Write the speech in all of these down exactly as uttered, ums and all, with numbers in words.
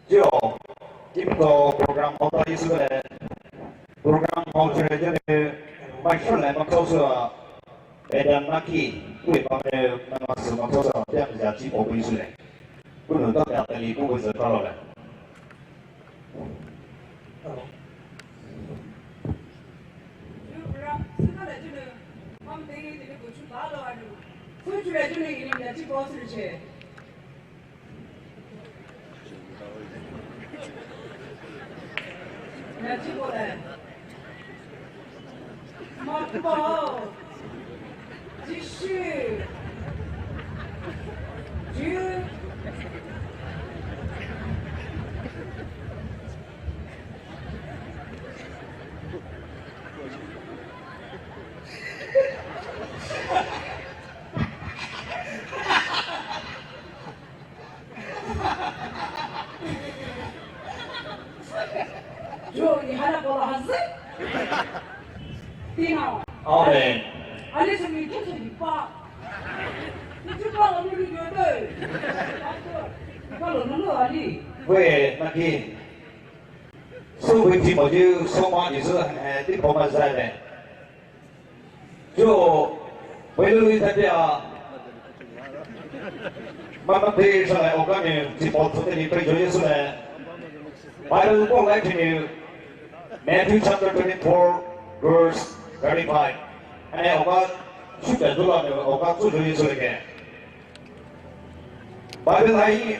Jio, team ko program hao ta isü le, program hao chire jene, mai shole ma kau sü, Madam Naki, kui pa me, ma sü ma kau sü, jia jia chi po kui sü le. Kunu ta ya ta li ku bu zhe ta lo le. Amen. Wei, Naki. So wei ti mo ju, so ma ju, so, eh, ti po ma zai le. Ju, wei lu ta pia. Ma ma te sa le, o ka ni, ti po so te ni pe ju Jisu le. Bible po lai ti ni. Matthew chapter twenty-four, verse thirty-five. Ane o ka, shu pe ju la ni, o ka ju Jisu le ke. Bible hai,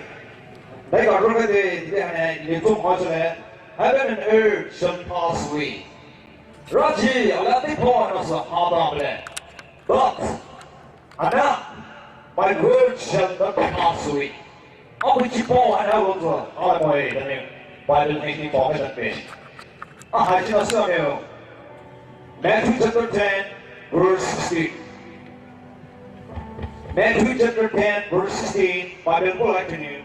dai ka ro ka de, de hai, ne tum ha chale, heaven and earth shall pass away. Rachi, ala te po na sa ha da ble. But, ana, my word shall not pass away. Abu chi po ana lo zo, ala mo e, da ne, Bible hai ni po ka da pe. Ah, hai chi na sa ne. Matthew chapter ten, verse sixteen. Matthew chapter ten, verse sixteen, Bible po lai ti ni.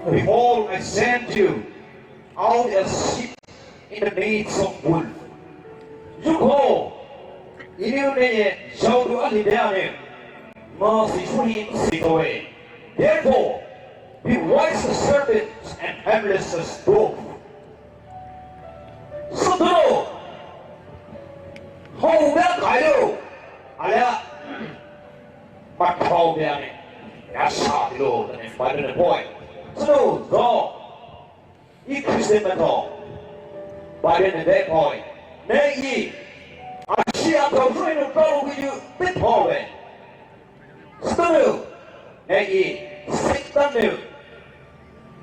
Behold, I send you out as sheep in the midst of wolf. Yuko, inu ne ye, shaudu ali beane, ma si shuhi si toe. Therefore, be wise as serpents and harmless as doves. Sutro. Hou bia kayo. Alia. But hou bia ne. Ya sha lo, the name by the boy. So, do. I Christian meto. By the boy. Ne i. Ashi ato free no problem with you. Bit hou. Sutro, ne i, Satan ne,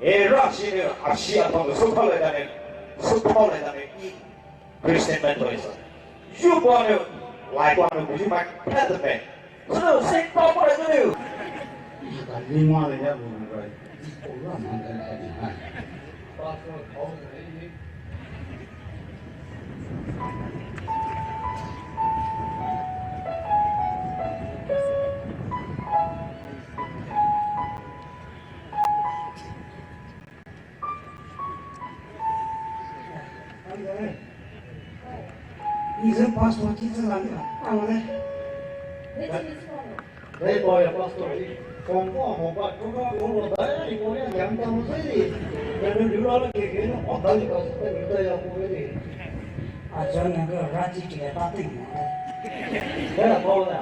e rachi ne, ashi ato ne, sutro le da ne, sutro le da ne, i, Christian meto isa. Yu pa ne, lai pa ne, yu ma, pet me. Sutro, Satan pa ne, ne. Ika lima le ya bu ne, i, o la ma ne, ne. Is a passport ki zhe lan ya. Ang le. Hey, boy, pastor, phone ko mo ba ko ko ko lo dai ko ya yang ta mo sai. Ya lu lu la ke ke no, o dai ka sa ta ni ta ya ko le. A jan na ga raji ke ta ting. Ya ko la.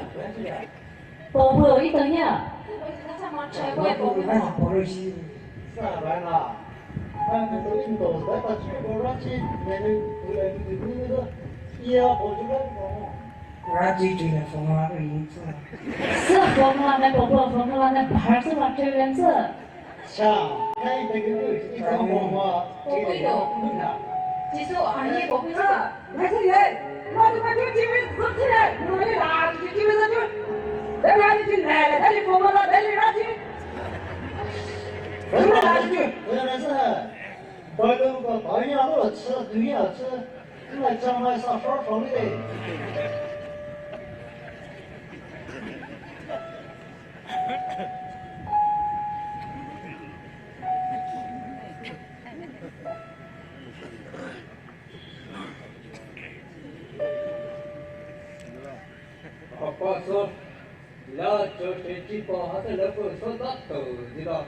Popo, i tanya. Popo, i tanya. Sa ba na. Ba ni to in to ba ta chi ko raji ne ni ko le ni ni da. Ya ko ju la ko. Raji ji le phone la ko yin sa. Sa phone la ne popo phone la ne bahar sa la che len sa. Sa, kai te ke tu, i sa phone la. Popo ito. Jisu, ani popo ito. Raji le. Raji ma tu ji me sa ti le. Ni la ji me sa tu. Dai raji ji ne, dai phone la, dai raji. Dai raji. Dai raji. Ba lo ba ba ya lo sa, du ya sa. Apostle. Lâ cho she chi pa ha te lâ ko so ta to di la.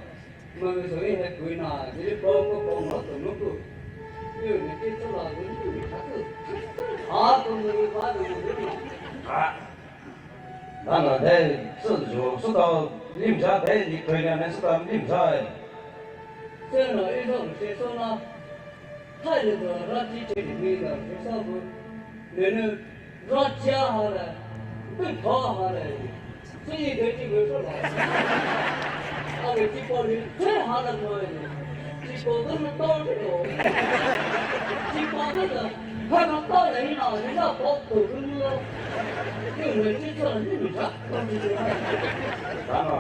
Ma me so i he kui na di le po ko po mo to mo ko. Yo ne ke so la du ni ha ko. Ha ko mo ba du ni. Ah. Nana de so jo so ta lim ja de ni koi na ne so ta lim ja. Se na e so se so na. Thai le to ra chi che ni na se sa bu. Ne ne. Rachia hale, pepha hale, si de chi bu so la. Ale chi pa ni, che hale mo ni. Chi pa de na ta de lo. Chi pa de na, ha na ta de na, ni na pa to ni lo. Ni ne chi cha ni ni cha. Tama,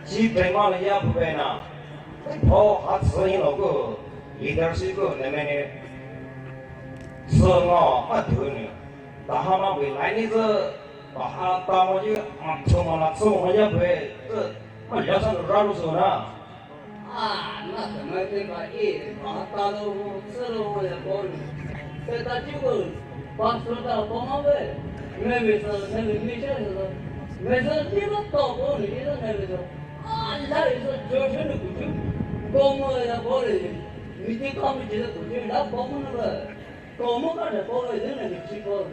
chi pe ma le ya bu pe na. Pepha ha chi ni lo ko, leadership ko ne me ni. Chi ngo ma tu ni. Taha ma wei lai ni zi, taha ta mo ji, ma cho ma la cho ma ya bue, zi, ma ya sa ra lu so na. Ah, na sa ma te ba i, ma ta lo mo, zi lo mo ya bo ni. Se ta ji ko, pa so ta bo ma be. Me me sa, me me me sa sa. Me sa ji ma to bo ni, ji sa me me sa. Ah, la i sa jo se ni ku ju. Bo mo ya bo ni. Mi ji ka mi ji ku ju, la bo mo na ba. Ko mo ka de bo ni, ne mi ji bo.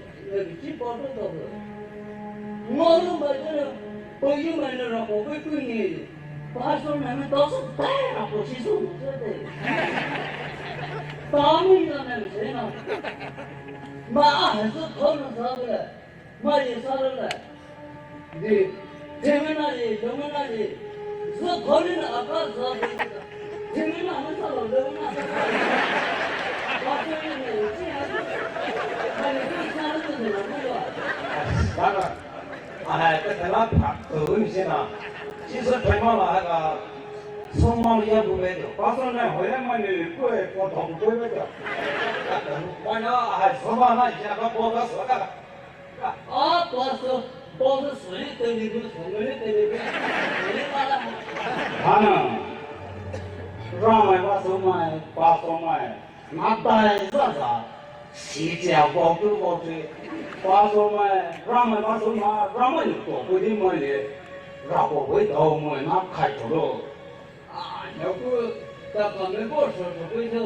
Ngilu mai jana, pei mai na ra ko pei pei ni. Pastor na me ta su tai ra ko si su se te. Ta mi na me se na. Ma a he su ko na sa le. Ma ye sa le. Di, te me na ye, te me na ye. Zu ko ni na a ka sa le. Te me na me sa le, te me na sa le. Pastor ye ne, si ha. Ma ye sa le, te me na me. Bana. Ahai, ka thala pha, tu ni se na. Jisu thai ma la ha ka, song ma ya bu be jo. Pastor na hoi ya ma ni ku e, ko thong ku be jo. Bana, ahai, song ma na ya ka bo ka so ka. Ah, pastor, pastor, song ni te ni bu, song ni te ni bu. Ni ma la. Bana. Ramai pastor mai, pastor mai. Nga tai zaza, si chia vau tu vau tu. Pastor mai, Ramai pastor mai, Ramai ni to ko di mai le. Ra ko wei dau mai na khai to lo. Ah, ya ku, ta ka me bo so so ku to.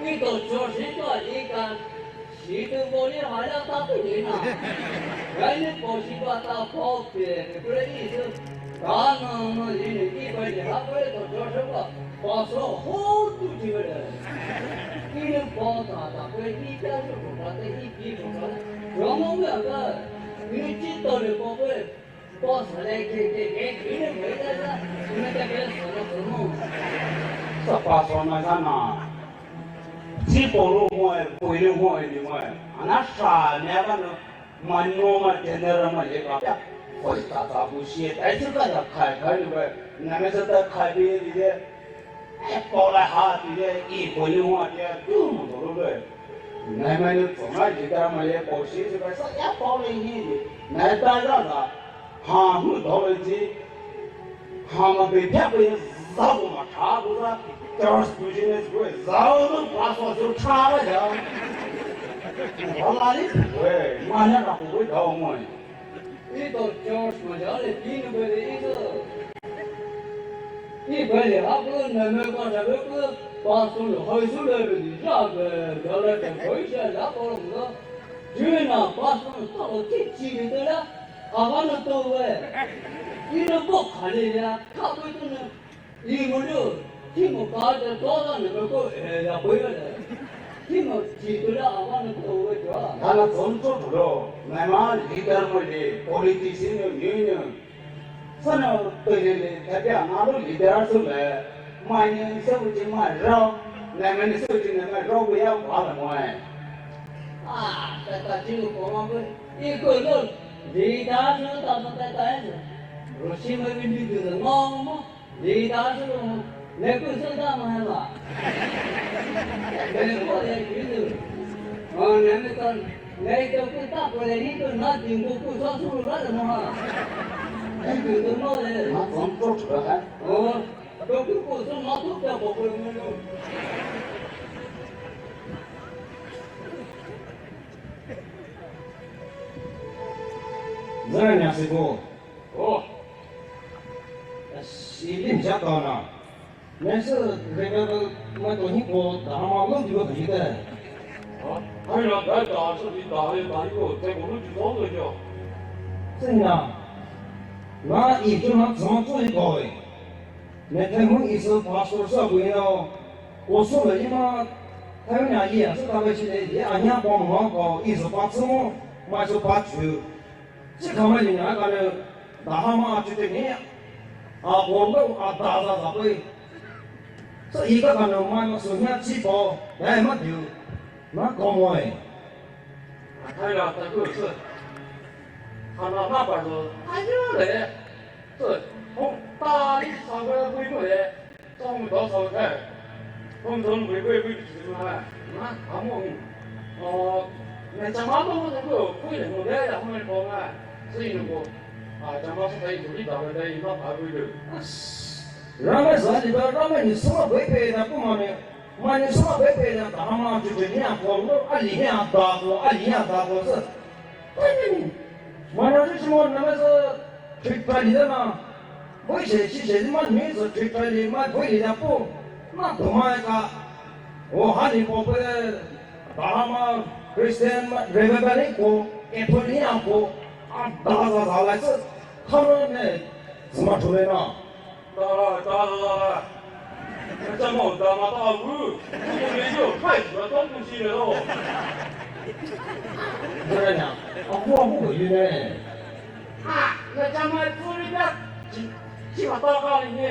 Ni to cho si to i ka. Situ boli haya ta tu ni na. Gai ni po si ba ta po pe pe kure i su. Ka na na ni ni i pa ni ha kure to jo se ba. Pa so ho tu ji ba de. I ni po ta ta kure i pia ju ko ka te i pi ko ka. Yo mo me ka. Ni ji to le po pe. Sa pastor mai sa na. Chi po lo mo e, poi lo mo e, ni mo e. Ana sa ne ba no, ma no ma general ma le ka. Hoi ta ta bu si e, tai su ka ya khai khai ni ba. Na me sa ta khai bi ni de. E, pao lai ha ti de, i pao ni hua ti de, tu mo to lo le. Nai mai ni zong ai ji da mai ye pao shi zhe bai sa ya pao le ni. Nai dai za za. Ha hu to le ji. Ha ma bei pia bei za bu ma cha bu za. Just business bu za bu pa so zu cha le ya. Wa la ni bu e, ma ya na bu e da mo e. Ito church ma jale pinu bele ito. I bele hapo na me pa na me pa pastor lo hoi su le bele ja be jale ka hoi sha la ko lo. Jina pastor to ko ti chi ni de la. Awa no to we. Ino bo khale ya. Ka bo to na. Imo lo, timo ka te to da ne ko, eh, ya ko ya. Timo ji tu la awa ne ko we to. Ana zong to lo, na ma leader mo le, politician mo ni ni. Sana to le le, ta pia na lo leader su le. Ma ni se u ji ma ro, na ma ni se u ji na ma ro bu ya wa le mo e. Ah, ta ta ji ko ma bu, i ko lo, leader su ta ta ta ta. Ro si ma bi ni du mo mo. Ni ta su lo, ne ku su ta ma ha la. Ne ku le ki du. O, ne me ta, ne to ku ta ko le ni to na tin ku ku sa su lo la mo ha. Ne ku du mo le. Ma zong to chu ha. O, to ku ku su ma tu ta ko ko mo lo. Sera nya siko. Oh. Silim jatana. Nese revival mai tohi ko dama lo dibo thite. Ha? Hai na dai da so di da le da ko te ko lu ju do lo yo. Sena. Na i ju na zong zong ko. Ne thai mu i sü pastor sa bu ino. Ko so le ima. Thai na i a so ta le chi le i a nya ko mo ko i sü pastor mo. Ma so pa chu. Chi khamai ni na kane dahama achute ni a kongdo a daza za pei. So i ka kane mai ma sunya chi po dai ma diu na komoi. Athai la ta ku se. Hana ma pa zo. Ayo le. Se. Hong ta ni sa we we le. Tong do so ke. Tong tong bui bui bui bui ma. Na, amo. O, ne chama to mo ko, ko le mo le ya mo ko ma. Sui no ko. A, chama so tai to ri da le dai ma pa bui bui. Rama za ni ba, rama ni so ma bui pe na ko ma ne. Ma ni so ma bui pe na ta ma ju ju ni a ko lo, a li ni a da ko, a li ni a da ko se. Mana ju chimo na ma se trip pa li da na. Bui se chi se ma ni se trip pa li ma bui li da po. Ma to ma ka. O ha ni po pe da ma Christian ma revival ni ko, e po ni a ko. A da da da la se. Ka ne. Sma to le na. Tara, tara, tara. Kachamo, tama, tawu. Kuku le yo, kai, wa tong kusi le lo. Berenya, aku, aku ko yune. Ha, kachamo, puri da. Chi, chi wa ta ka le ne.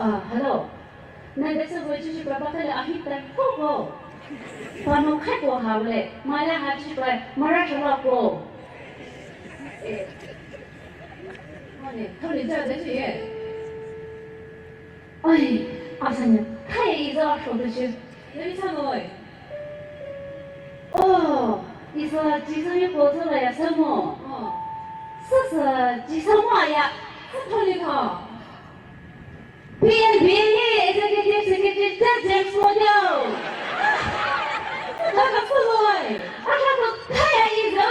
Ah, hello. Na desa boy chichi papa kala ahi tai ho ho. Pano khai ko ha le, mala ha chichi pa, mara chala ko. Eh. Mane, thori ja de chi ye. Ai, asanya, khai iza sho de chi. Nani sa noi? Oh, isa Jisu yo ko to la ya sa mo. Oh. Sa sa Jisu mo ya. Sa to ni ka. P N B ni executive secretary ta James mo yo. Sa ka sa noi. A ka ko ta ya izo.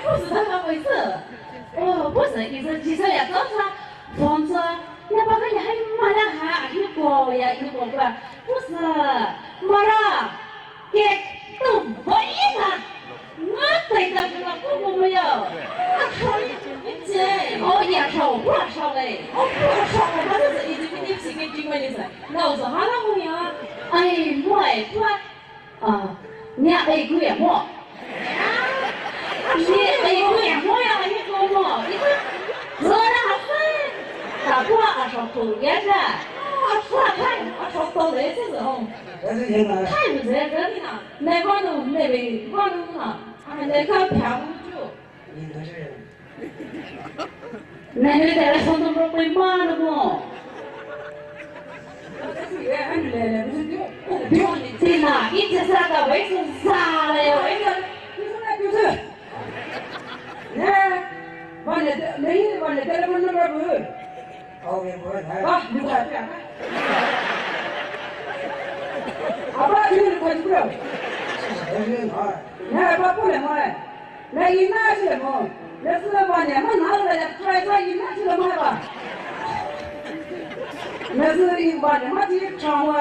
Ko sa ka ko isa. Oh, ko sa isa Jisu ya to sa. Phone sa. Na pa ka ya hai mala ha. Ahi ko ya ahi ko ba. Ko sa. Mara. Ke tu boina. Nga tai ta kula ko ko mo yo. Akhoi. Che. O ya khao, bua khao le. O bua khao, ba sa sa i ji ni si ke ji mo ni sa. Na o sa ha la mo ya. Ai, mo ai, bua. A, ni ai ku ya mo. Ni ai ku ya mo ya, ni ko mo. I ku. Zo na ha sai. Ta bua a sa ko ya sa. A sa kai, a sa ko le sa sa. Hai mu ze ka ni na. Ne vanu, ne ve, vanu na. A ne ka pya mu ju. Ne ve telephone number pe ma nu mo. Ti na, i te sa ka ve su sa le yo. Ne, vanu, ne, vanu telephone number bu. Ba, luka pia. Aba, ini luka juga. Na, ba, pole mo. Na, ina sile mo. Na, sile mo ne, ma, na, la, ya, try, try, ina sile mo ba. Na, sile mo ne, ma, ti, try mo.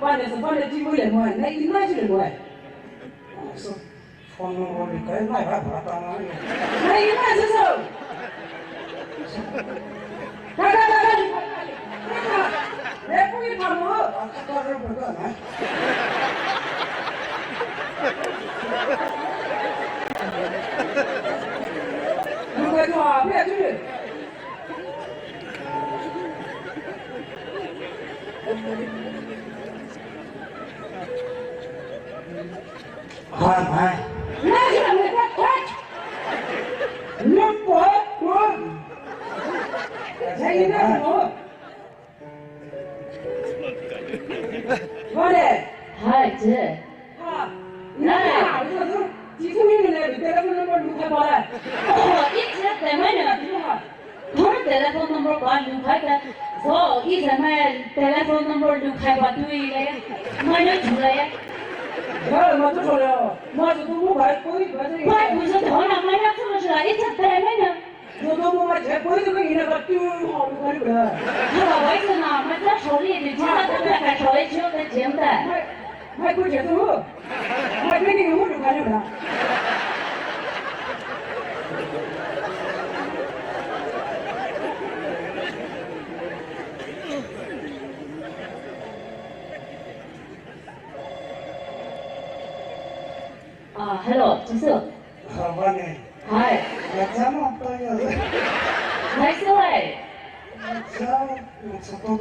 Ba, ne, sile mo ne, ti, mo le mo. Na, ina sile mo. Phone number ni kai nai ba ba ta na. Nai na so so. Ka ka ka ka. Ne pu ni pa mo. Ka ka ka ka na. Lu ka to a pe tu. Hai, hai. Hai, je. Hai. Jisu ni ne telephone number lukhai ba la. Oh, it's not the man na tu ha. Thor telephone number ba lukhai ta. So, it's a man telephone number lukhai ba tu ile. Mana jula ya. Ya, ma tu sola. Ma tu mu ba koi ba. Ba ku so thor na mana tu sola. It's a man na. Yo to mo ma je koi to ina ba tu ho lu kali ba. Haba wai sana ma ta sholi de jin ta ta ka sholi chio ta jin ta. Ma ma ko je to. Ma ke ni ho lu kali ba. Ah, hello, Jisu. Hi. Hi,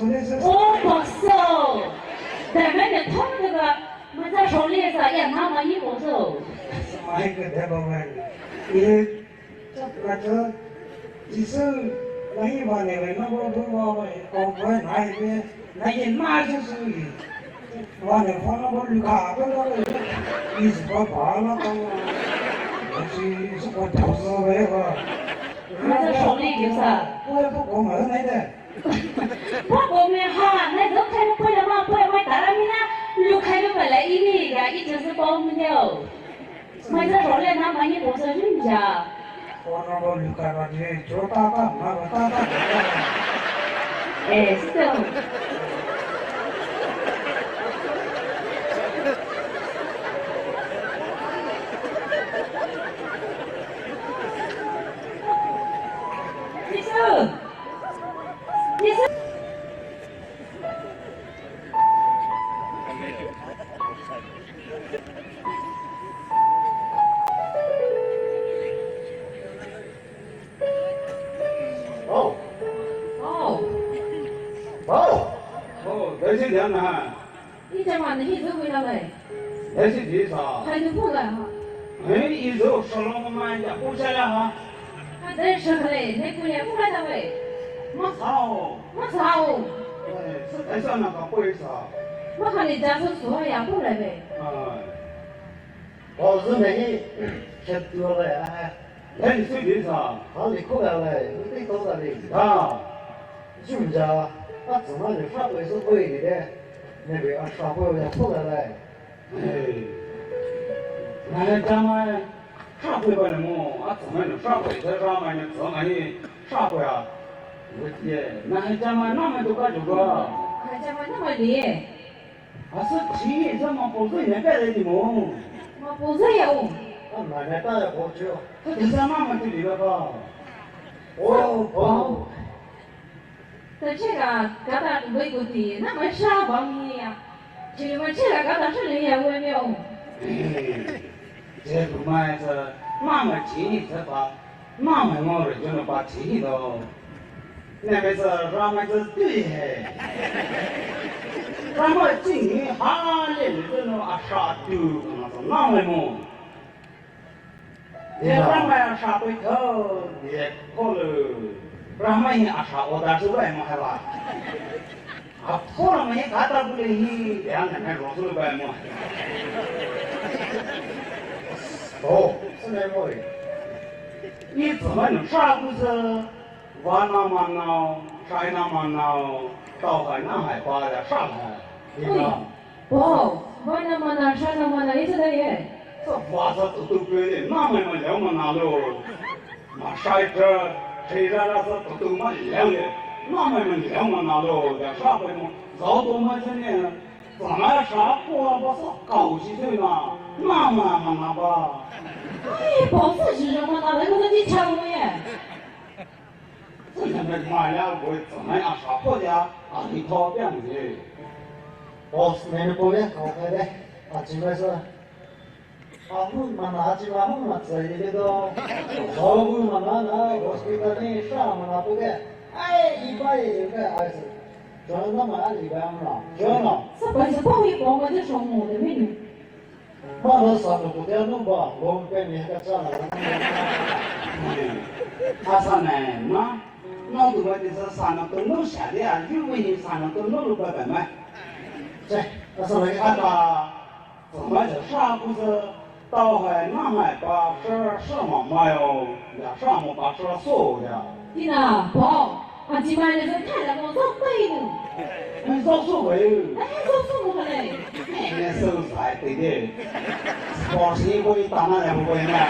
Jisu. Oh, Jisu. Dai mai ne thong de ba, ma za shou le sa ya na ma yi bo so. Mai ke de ba mai. Ye Jisu, Jisu, nahi ba ne ba, na bo bo ba ba, ko ba nahi ba, nahi ma Jisu. Ba ne phone number lukha ba na ba, is ba ba na ta. Jisu, Jisu ko thong so ba ba. Jisu shou le ke sa. Ko ko ko ma nahi de. Ba ko me ha, na zo khai ko la ma, ko ma ta ra mi na, lukhai lo ba la ini ga, i Jisu ba mi de o. Mai za shou le na mai ni bo so jin ja. Phone number lukha ba je, jo ta ta, ma ba ta ta. Eh, sister. Sister. Sister. Oh. Oh. Oh. Oh, dai si dian na. Ijama nahi zo wina lai. Dai si di sa. Hai nu pula ha. Hai, i zo salon ma ya pu sa la ha. Ka dai sa le, ne ku ya pu ka ta wai. Ma sao. Ma sao. Eh, sa dai sa na ka pu sa. Ma ka ni ja so so ya pu la le. Ah. Ba zu ne hi, khet tu la ya ha. Dai si di sa. Ha li ko la le, u ti to la le. Ah. Jumja, a tsü ma le fa ko so ko ni de. Ne be a sa ko ya pu la le. Ei, nahai jama, sha pui ba ne mo, a tsü mai ne sha pui, tsü sha mai ne tsü mai sha pui a. Wei ye, nahai jama na mai tu ka ju ga. Nahai jama na mai ni. A sü chi, sü ma pu zui ne ka le ni mo. Ma pu zui ya o. A ma ne ta ya ko ju. Sü chi sa ma ma tu li ba ba. O, o. Ta che ga, ga ta wei ku ti, na mai sha ba mi ya. Chi mai che ga, ga ta sha le ya wei mi o. Ei, che ku mai sa, ma ma chi ni sa ba, ma ma mo re jo na ba chi ni do. Na mai sa, ra mai sa tu ye. Ra mai chi ni ha le le jo na a sha tu, na sa na mai mo. Ye Ramai a sha pui tho, ye kho le. Ramai a sha o da su lai ma ha la. A pho Ramai ka ta bu le hi, ye na mai ro su le bai mo. O, su le mo. Ni zhe mai nu sha bu se. Vana manao, shaina manao, tao hai na hai pa ya sha hai. Ina. Oi, po, vana mana, shaina mana, ita da ye. Sa va sa tu tu pe le, na mai ma leo mana lo. Ma shai tra, shai ra ra sa tu tu ma leo le. Na mai ma leo mana lo, ya sha pe mo. Zao to ma chen ne. Zama sha po ba sa kao shi se na. Na ma mana ba. Ai, po sa shi mana le, ko ta ji chao mo ye. Zai mai mai ya, wei zai mai a sha po ya, a ni tho biang ye. Boss, mai ne po ya, kao kai de, a chi mai sa. A hu mana, a chi ma hu ma zai de do. Zao hu mana na, hospital ni sha mana po de. Ai, i bai ye ka ai sa. Zao na ma a li ba ma, zao na. Sa bai sa po ye po ma de shong mo de menu. Mano sa no ko dia no ba, lo pe ni ka cha la. Asa ne, na, na tu ba ti sa sa na to no sha de a, yu wi ni sa na to no lu ba ba ma. Che, asa la ka ta, ma ja sha ku sa, Tao hai na hai pastor sa ma mai o, ya sa mo pastor so ya. Tina, po, a ji mai le zai thai la mo zok tai nu. Mai zok so wei. Eh, zok so mo le. Ne so zai te de. Sports ni ko i ta na ya mo ko na.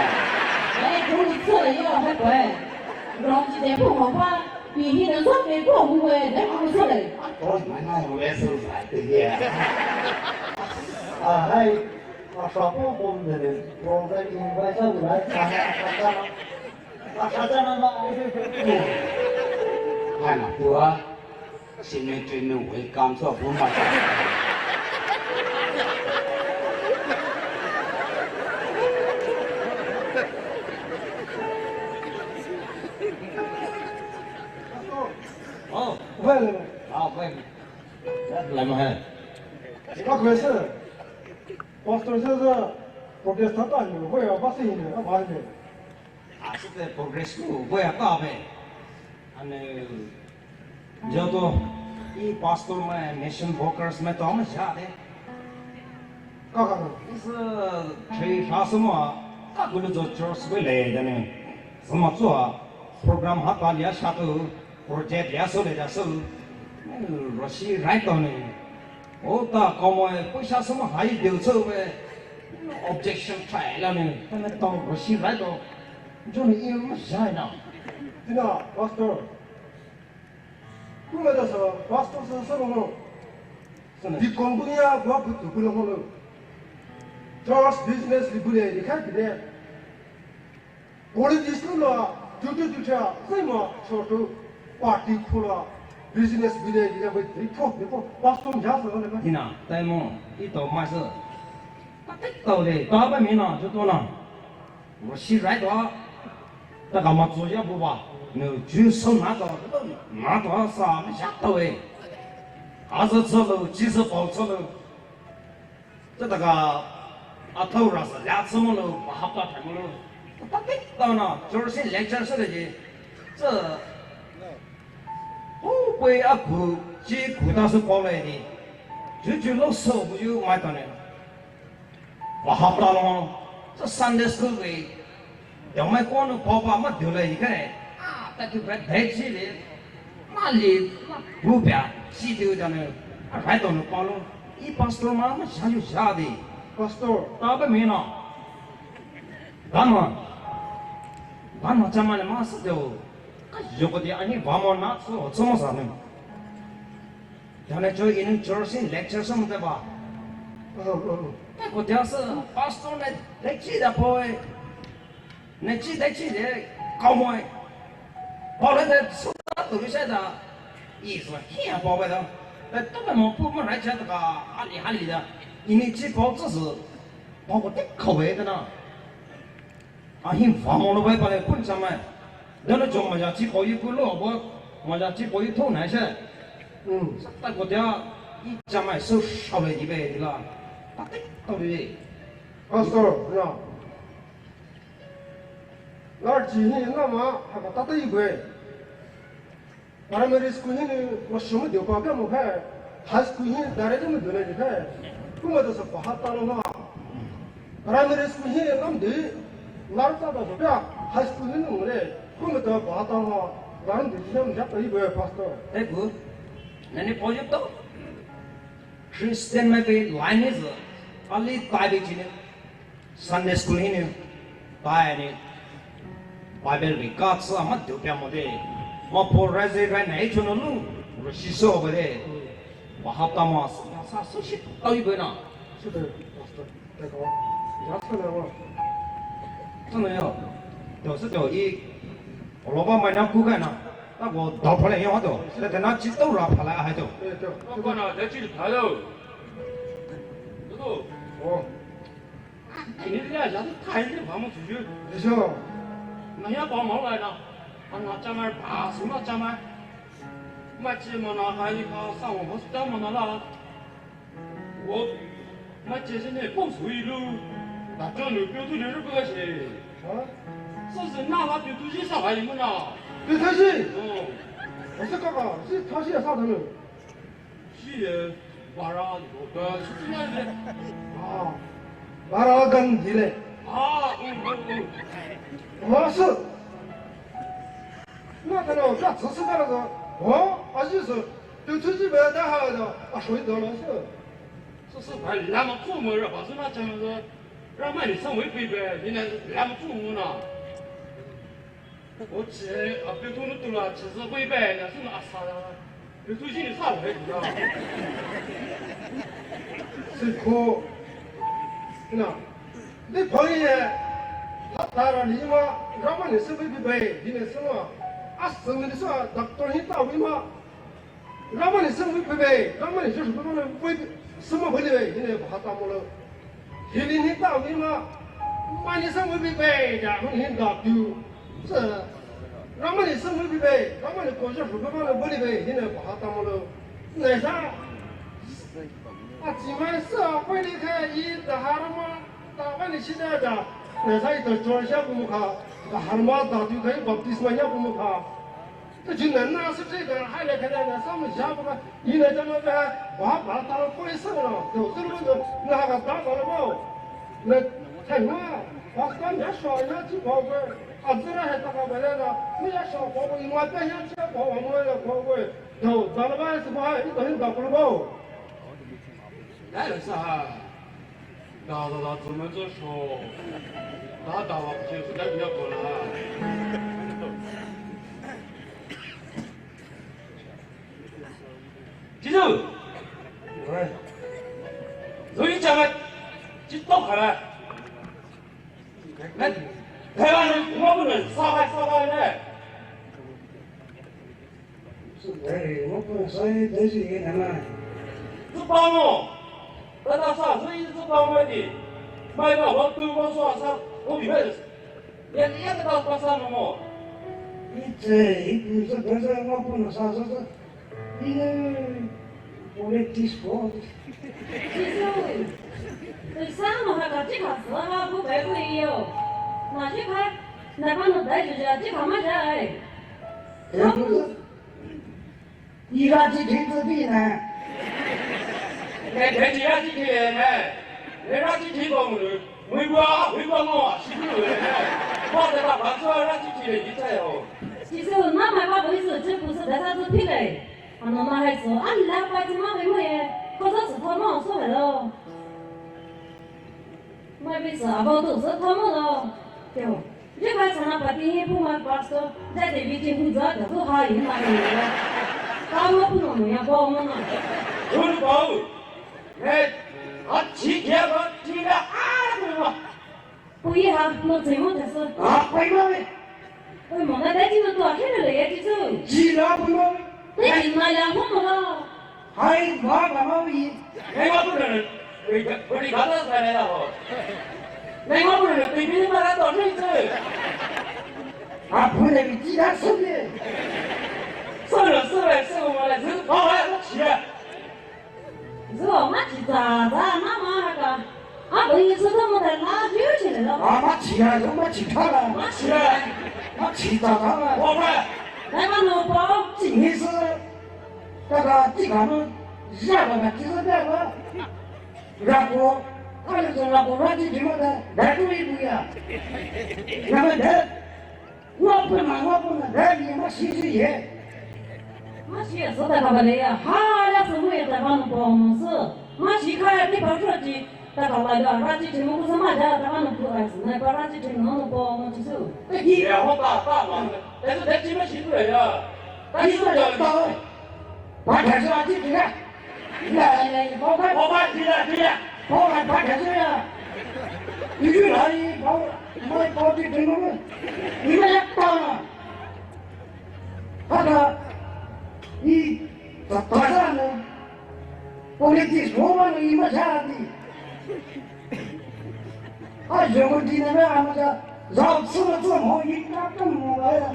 Eh, ko ni so yo hai ko. Rong ji de po mo pa, pi hi ne zok me po mo wei, ne ko so le. Sports mai na ya mo so zai te de. Ah, hai. Ashapo pom dene, pom dene, invite sa ulai, asha, asha, asha na ma. Hai na tua, sini tini welcome so bu ma. Oh, well, ah, well. Lama hai. Ka kwese. Pastor se se progress ta ta ni, wei a ba si ni, a ba ni. A se te progress ku, wei a ta be. Ane, jo to, i pastor mai, mission workers mai to ma ja de. Ka ka ka. Is, uh, three class ma, ka gulu jo church wei le de ne. Sama chua, program ha ta lia sha tu, project lia so le da so. Roshi right on ne. O ta komo e, paisa sama hai deu chou e, objection try la ne, ta ne tao roshi rai to, jo ne i ma jai na. Tina, pastor. Kuma da sa, pastor sa sa no. Sa ne. Di kong bu ya, bu bu tu bu lo ho lo. Church business li bu le, di kha di le. Politics lo la, tutu tucha, sai ma, church party khula, business bile, bile, bile, report, report, pastor ja sa le ma. Ina, tai mo, i to ma sa. Ta te to le, ta ba mi na, ju to na. Mo shi rai to. Ta ka ma zo ya bu ba. No, ju so na to, na to sa, mi ja to e. A zo zo lo, ji zo bao zo lo. Zhe daga a thou ra se lia ce mo lou, ba hapta thai mo lou. Zhe ta tik tao na, Joyce lecture se de ji. Zhe, hu pei a gu, ji gu ta se pao lei ni. Ju ju lou se bu ju mai ta ne. Ba hapta lou, zhe Sunday school wei. Dongmai konu papa ma dule ikai. Ah, ta tu bre dai chi le. Ma li, ma bu bia, chi tu jane. A rai to no pa lo. I pastor ma, ma sha yu sha de. Pastor. Ta ba mi na. Ba ma. Ba ma cha ma le ma sa de. Ka yo ko de ani ba mo na so, so mo sa ne. Jane cho inu church in lecture sa mo de ba. Oh, oh, oh. Ta ko de sa pastor ne, lecture da boy. Ne chi dai chi de, kao moi. Pao le de, su ta tu lu sai da. I su hia pao bai da. De, tu me mo pu mo rai cha da ka, ha li, ha li da. I ni chi pao zhe shi. Pao ko de kao bai de na. A hin fa mo lo bai pa le pun cha mai. De le zhong ma ya chi pao yi pu lo bo. Ma ya chi pao yi tu nai sai. Mm. Sa ta ko de, i cha mai su shao le yi bai de la. Ta de, tao le. Pastor, na. Lar chi hi na ma ha ka ta ta yi bue. Primary school hi ni ma shum de pa ka mo hai. High school hi direct mo de le hai. Kuma da sa pa ha ta lo na. Primary school hi nam de. Lar ta da so ka high school hi mo le. Kuma da pa ha ta lo. Lar de hi nam ja ta yi bue pastor. Eh, good. Nani project to? Christian mai pe line is ali tai de chi ne. Sunday school hi ni, tai ni, Bible ri ka tsa ma du pia mo de, ma po rai ze rai nai chu no lu, ro shi so ba de, ba hap ta ma sa, sa so shi tao yi ba na. Shi de, pastor, de ko, ya sa na ma. Sa na ya, de sa de i, o lo ba ma na ku ka na, na ko dao pa le ya de, de na chi tao ra pa la ha de. Ko na de chi pa lo. Tutu. Oh. Ini dia jadi kain ni ba mo tuju. Eso. Na ya ba mo lai na. Ana chamar ba, sima chamar. Ma chi mo na hai ka sa wo hospital mo na la. Wo. Ma chi se ne ko su yi lu. Da jo lu pyo tu le ru ba shi. Ha? Sa se na la pyo tu ji sa hai mo na. Pyo tu ji? Oh. Asa ka ka, si ta si sa da lu. Shi ye, bara, ba, shi na le. Ah, bara gan di le. 啊，嗯，嗯，嗯。啊，是。那他那，那只是那个，哦，啊，就是，就出去买的哈，啊，水得了，是。这是把那么做么，把这那讲的，让买你上回回呗，你那那么做么呢？ 我这啊，别动了，动了，其实我一般呢，是那啥啦，别动心里啥我也不知道。是可，那，那朋友，他打了你嘛，干嘛你是会不会，你那什么，啊，生的是啊，doctor你打我嘛， Ramai ni seng vei pei bei, Ramai ni Jisu pei mane vei, sema vei ni bei, hine bhata molo. Hili ni ta vei ma, mai ni seng vei pei bei, ja, mai ni da tu. Se, Ramai ni seng vei pei bei, Ramai ni ko Jisu pei mane vei ni bei, hine bhata molo. Nai sa. A chi mai sa, vei ni ka i da harma, ta vei ni sida ja. Nai sa i to chor sha bu mu ka, da harma da tu ka i baptisma ya bu mu ka. Te jin na na se se ka hai le ka na na sa mu ja ba ka, i na ja ma ba, ba ba ta lo ko i sa na, to zu lu na na ka ta ba lo ba. Na ta na, ba ka na sha na ji ba ba, a zu ra he ta ka ba le na, ni ya sha ba ba, i ma ta ya ji ba ba, mo ya ba ba. To, ta lo ba se ba, i ta ni ta ko lo ba. 来了啥？打打打，怎么这说？打打吧，不就是该不要过了啊？记住，喂，所以讲啊，就到好了。那台湾人我不能杀害杀害呢。 Sü dai, mo pun sai dai si ye na na. Zü pa mo. Ta ta sa, zü i zü pa mo di. Mai ba wa tu wa sa sa, o bi ba. Ya ya ta pa sa no mo. I zü, i zü pa sa mo pun sa sa sa. I ne, politics ko. Jisu. Sa mo ha ka ji ka sa ha bu bai bu yo. Na ji ka, na ba no dai ju ja ji ka ma ja ai. Ya bu. 伊拉去听这边呢。哎，天气啊，天气呢，哎，那天气讲的，美国啊，美国啊，是不是呢？我在那看出来，那天气的，你猜哦。其实我妈妈把我意思，这不是在啥子屁嘞，啊，那妈还说，啊，你来白芝麻为么耶？可是是他妈说的咯。 Mai bi sa abang tu sa thamu lo. Teo. Jika sana pati hi puma pastor, jadi bici huza da tu hai mai. Kamu pun no ya bau mana. Dulu bau. Eh, aci dia ba, tidak ada. Pui ha, no cimo tesa. Apa ini? Oi, mona dai jino tua kena le ya jisu. Jila puno. Dai jina ya hono la. Hai, ba ba ma wi. Nai ma puno. Wi, wi kata sa ne la ho. Nai ma puno, wi bi ma la to ni se. A puno wi jila su ne. Sa la sa la sa ma la sa. Ba ba sa chia. Zü ma chi za za na ma ha ka. A bu yi zü ta mo ta la jiu chi le lo. A ma chi ya, zü ma chi ta la. Ma chi ya. Ma chi za za la. Wa wa. Dai ma no pa. Chi ni zü. Ta ka chi ka no. Ya ba ma chi zü da ba. Ra ko. A le zü ra ko ra chi chi ma da. Da tu yi bu ya. Na ma da. Ngapuna, ngapuna, dai ma shi shi ye. Ma shi ye sa ta ka ba le ya, ha ya sa mu ye ta ba no pa mo sa. Ma shi ka ya ti pa cho ti, ta ka ba ya, ra ti ti mo ku sa ma ya ta ba no ku ai sa, na pa ra ti ti no no pa mo ti su. Ye ho ta ta ma, ta su ta ti ma shi tu ya. Ta shi ya ta. Ba ta sa ti ti ya. Lai, lai, lai, bau kai. Bau kai, tila, tila. Bau kai, bau kai, tila. Ini lai, bau, mai bau di tengok. Ini lai, bau. Ada, i, papasan. Politis, bau mana i macam ni. A jong di na na ma ja. Zao tsu na tsu mo yi ka ka mo la ya.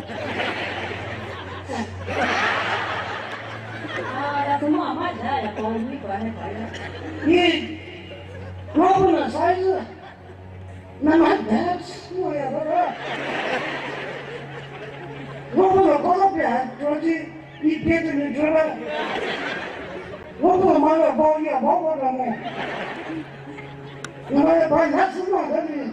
A, ya tsu mo ma ja ya ko ni ko ne ko ya. Ni, ko na sai. Na ma da mo ya ba. Ko na ko na pia, ko ji. Ni pete ni jora. Wo ko ma la bo ya bo ko da mo. Ni ma ya ba na su ma da ni.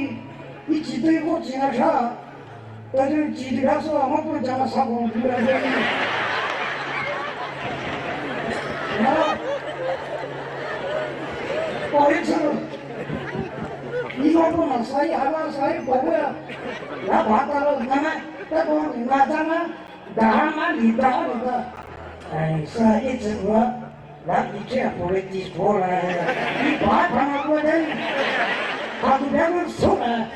i, i chi tei ko chi na sha. Tei chi tei ka so ma ko ja na sa ko. Na. Ko i chi. Ni ko ko na sai, ha na sai, ko ya. Na ba ta lo, na na, ta ko na ta na. Dahama ni dahama da. Ai, sa ichi wa, wa ichi a politics bola. Ni ba ba na wa dai. Ka tu ba na so na.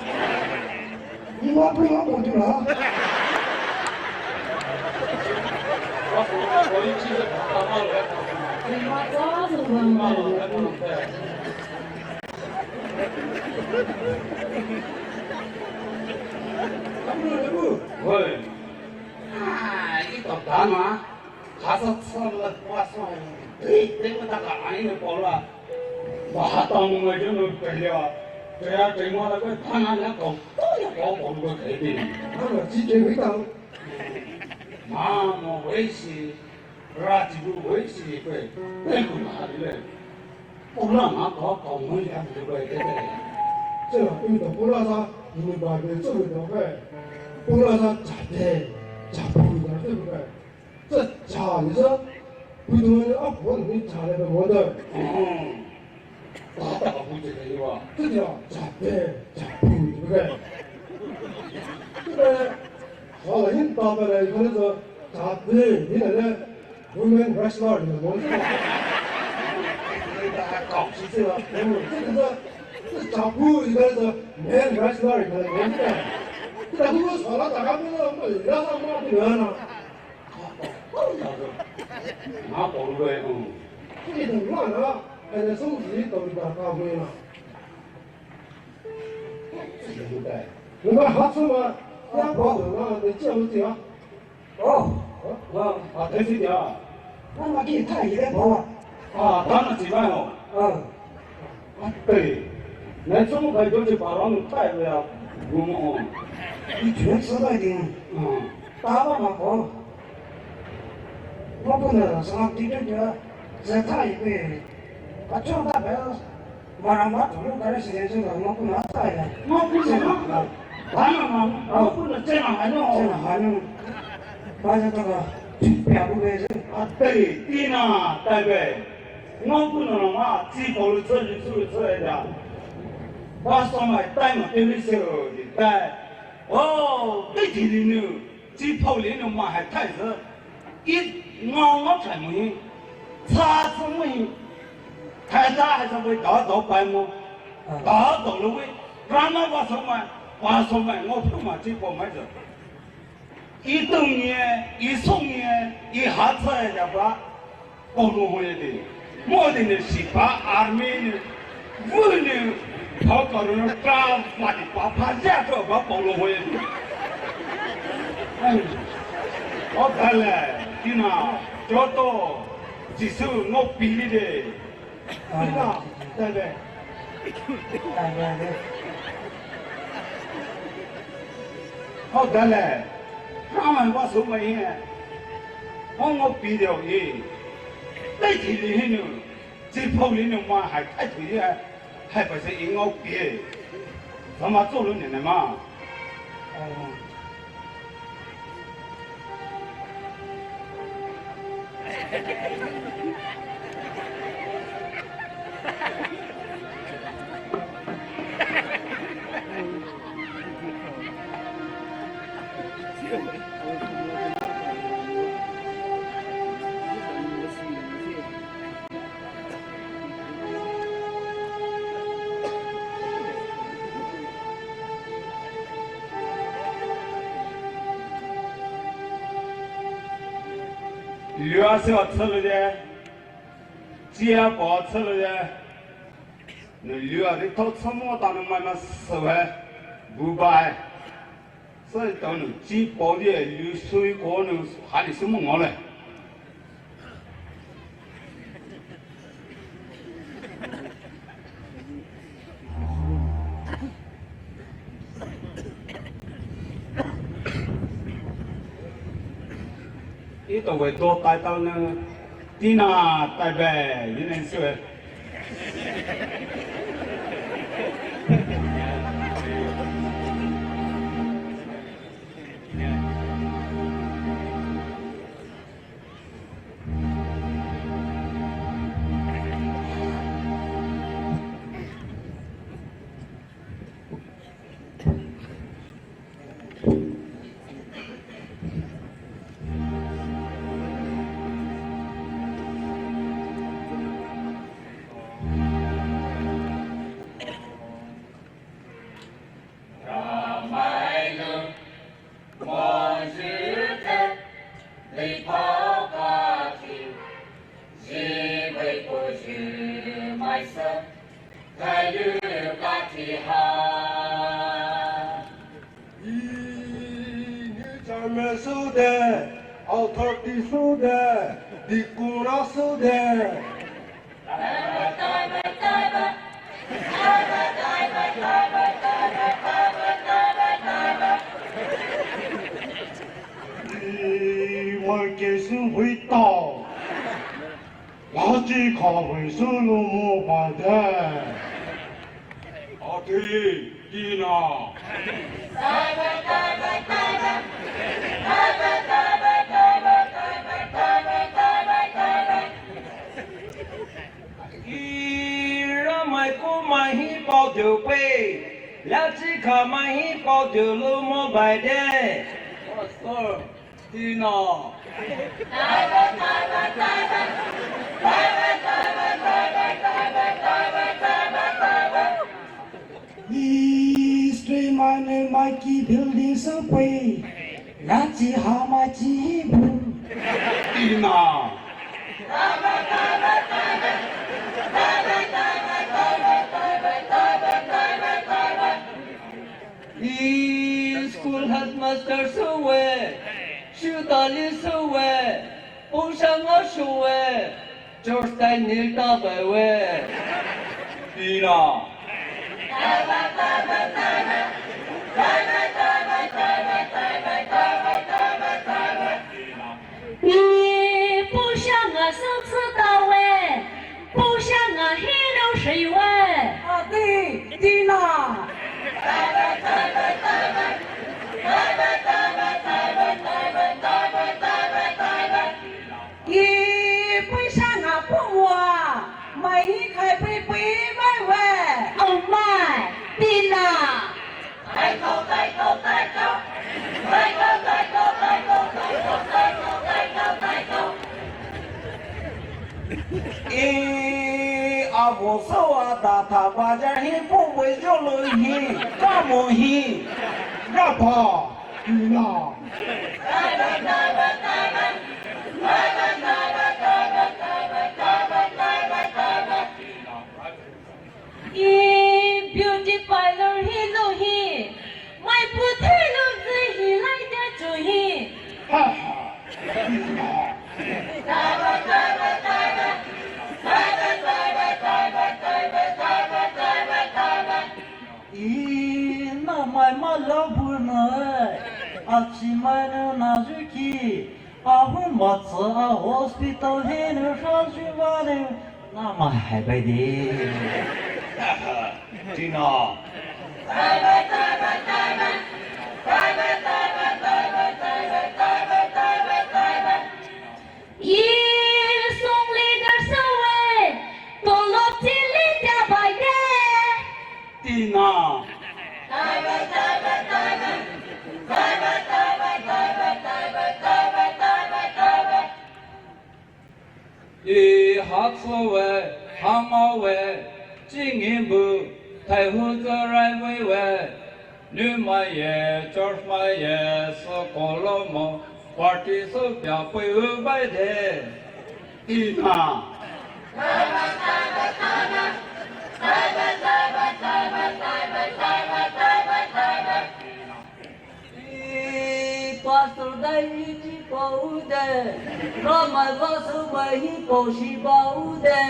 Ni wa bu wa ko tu la. Hoi. Ah, ito dana. Khasa tsala pasa. Dei, dei mata ka ai ne pola. Bahata mo mai jeno telia. Telia tema la ko thana na ko. To ya ko ko ko ke de. Ama chi ke wi ta. Ma mo wei si. Ra chi bu wei si pe. Pe ku na le. Pola na ko ko mo ya de pe de. Tsala pe to pola sa. Ni ba de tsala de pe. Pola sa cha de. Cha bu ya de pe. 这假的是，普通人啊，不能假的，我的。嗯，打打不这个的吧？这叫假的，假不，对不对？这个，好了，你打过来，可能是假的，你那个 women wrestler 的，我的。搞起这个，嗯，这个是，是假不，应该是 men wrestler 的，我的。这个都是好了，大家都是，我们人家上班不远了。 Nga polo e, um. Ki dong la na, ane song si to da ka mo na. Nga ha so ma, ya ba na, de chia mo chia. Oh, oh, a te si ya. Na ma ki tai ye ba. Ah, ta na si ba o. Ah. Ate, nai song kai jo je parang tai le ya, gumo. I jun sa dai ding. Ah. Ta ba ma ko. Ngo pu na sa ti jo ja, sa tai pe. A chong ta pe. Ma na ma tu lu ka re si de so ngo pu na tai ya. Ngo pu na ma. Ba na ma. Ngo pu na che na ha no. Che na ha no. Ba ja ta ka. Pe a bu be se. Ate, ti na tai pe. Ngao pu no no ma, chi pao lu tsü lu tsü lu tsü ya. Ba so mai tai ma te lu se ro di tai. Oh, te ji li nu, chi pao li nu ma hai tai se. I ngao ngao chai mo hi. Cha su mo hi. Tai ta hai sa wei da da pai mo. Da da lu wei. Ra ma ba so mai, ba so mai, ngao pu ma chi pao mai se. I tong nie, i song nie, i ha tsü ya ba, ko no ho ye de. Mo di ne sipa army ne, vu ne, thao karo ne, tra, mati pa, pa, zia to, ba, polo hoe. O, dale, Tina, joto, Jisu, no pili de. Tina, dale. O, dale. Hama wa su mai he. Ho ngo pi de o ye. Dai ti li he nu. Ji phou li nu ma hai, hai tu ye. Hai pa se i ngo pie. Sa ma zo lu ne ne ma. လွၢ်စဵဝ်ႈဢၼ်သိုဝ်ႈလႄႈ ၸီႇဢႃႇပေႃးသိုဝ်ႈလႄႈ ၼႆႉလွၢ်ႈရီႇထူဝ်း သမ်ႉမေႃတၢၼ်ႇၼႆႉ မႃးမႃးသိုဝ်ႈဝႆႉ ပူႇပၢႆႇ သႂ်ႇတေႃႇၼိုင်ႈ ၸီႇပေႃးလႄႈ လူႇသုၺ်ႇၵေႃႉၼိုင်ႈ ႁႃလီႇသုၼ်ႇမွင်ႇငေႃႈလႄႈ ဢီႈတေႃႈဝႆႉ တေႃႇတႆႈတၢင်းၼိုင်ႈ တီႈၼႃႈတႆႈပႄႇ ယူႇၼႆႉသေ Ih, ni chairman sü de, authority sü de, deacon sü de. Ih, mai kei sü hui tao. Lachi kha hui sü lu mo ba de. Ati, Tina. Ira mai ku mai hi pao deu pe. Lachi kha mai hi pao deu lu mo ba de. Pastor. Tina. History mane mai ki building sü pui. Lachi ha mai chi hi bu. Tina. Ih, school headmaster sü we, shu tali sü we, pung shang a shu we, church tai nil ta bai we. Tina. Ih, pung shang a sü tsü ta we. Pung shang a hi nau shai we. Ati, Tina. Ih, pung shang a pung wa. Mai hi khai pui pui mai we. Oh mai, Tina. Ih, avo sou a da tha ba ja hi pu vei jo lo hi, ka mo hi, ra pa, la. Chimanu nazuki, ahu matsa a hospital henu shazu vanu, nama hai bai de. Tina. Ih song leader sawe, tolop chili tia bai de. Tina. Ih hatsowe, hamawe, chingibu, thaihu tsarai muiwe. Numaiye, church maiye, sokolomo, party sopia pui ubai de. Tina. Ih, pastor dai chi pau de. Ramai vasu mai hi pau shi pau de.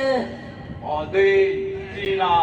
Adi, Tina.